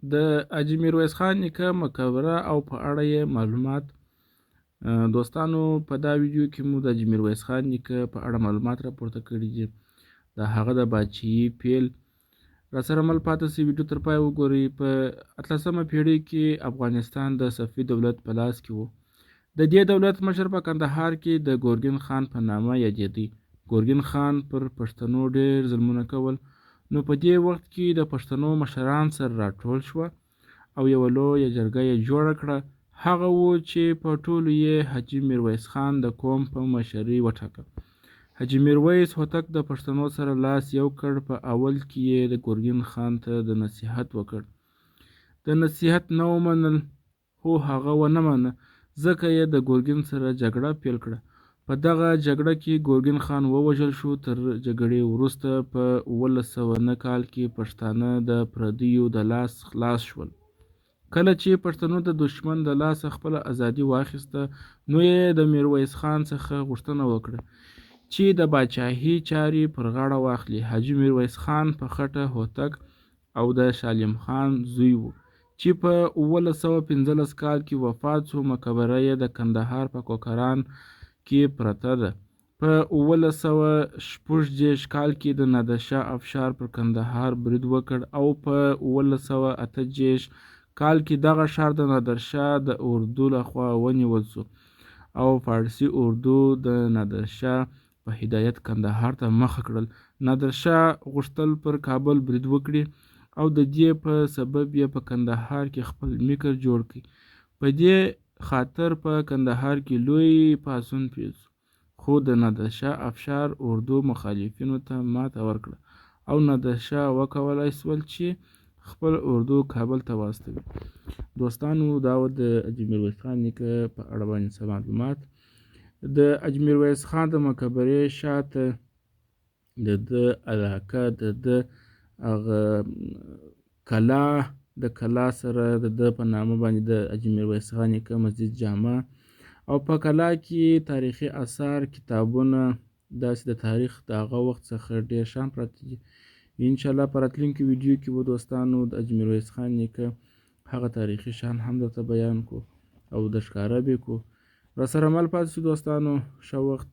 د حاجي میرویس خان نیکه مقبره او په اړه یې معلومات. دوستانو، په دا ویډیو کې مو د حاجي میرویس خان نیکه په اړه معلومات راپورته کړي دي، د هغه د باچهي پیل. راسره مل پاتې سئ، ویډیو تر پایه وګورئ. په 18مه پیړۍ کې افغانستان د صفوي دولت په لاس کې و. د دې دولت مشر په کندهار کې د ګورګین خان په نامه یادېدی. ګورګین خان پر پښتنو ډېر ظلمونه کول، نو په دې وخت کې د پښتنو مشران سره راټول شوه او یوه لویه جرګه یې جوړه کړه. هغه وو چې په ټولو یې حاجي میرویس خان د قوم په مشرۍ وټاکه. حاجي میرویس هوتک د پښتنو سره لاس یو کړ. په اول کې یې د ګورګین خان ته د نصیحت وکړ، د نصیحت نه ومنل، خو هغه ونه مانه، ځکه یې د ګورګین سره جګړه پیل کړه. په دغه جګړه کې ګورګین خان ووژل شو. تر جګړې وروسته په 1709 کال کې پښتانه د پردیو د لاس خلاص شول. کله چې پښتنو د دښمن د لاسه خپله ازادي واخیسته، نو یې د میرویس خان څخه غوښتنه وکړه چې د باچاهي چارې پر غاړه واخلي. حاجي میرویس خان په خټه هوتک او د شالیم خان زوی و چې په 1715 کال کې وفات شو. مقبره یې د کندهار په کوکران کې پرته ده. په 1736 کال کې د نادرشاه افشار پر کندهار برید وکړ او په 1738 کال کې دغه ښار د نادرشاه د اردو لخوا ونیول شو او فارسي اردو د نادرشاه په هدایت کندهار ته مخه کړل. نادرشاه غوښتل پر کابل برید وکړي او د دې په سبب یې په کندهار کې خپل مکر جوړ کړ. په دې خاطر په کندهار کې لوی پاڅون پیل شو، خو د نادرشاه افشار اردو مخالفینو ته ماته ورکړه او نادرشاه وکولای شول چې خپل اردو کابل ته واستوي. دوستانو، دا و د حاجي میرویس خان نیکه په اړه باندې څه معلومات. د حاجي میرویس خان د مقبرې شاته د ده علاقه، د ده هغه کلا، د کلا سره د ده په نامه باندې د حاجي میرویس خان نیکه مسجد جامع او په کلا کې تاریخي اثار، کتابونه، داسې د تاریخ د هغه وخت څخه ډېر شیان پراته دي. انشاءالله په راتلونکي ویډیو کې به دوستانو د حاجي میرویس خان نیکه هغه تاریخي شان هم درته بیان کو او د ښکاره به کو. راسره مل پاتې شو دوستانو. ښه وخت.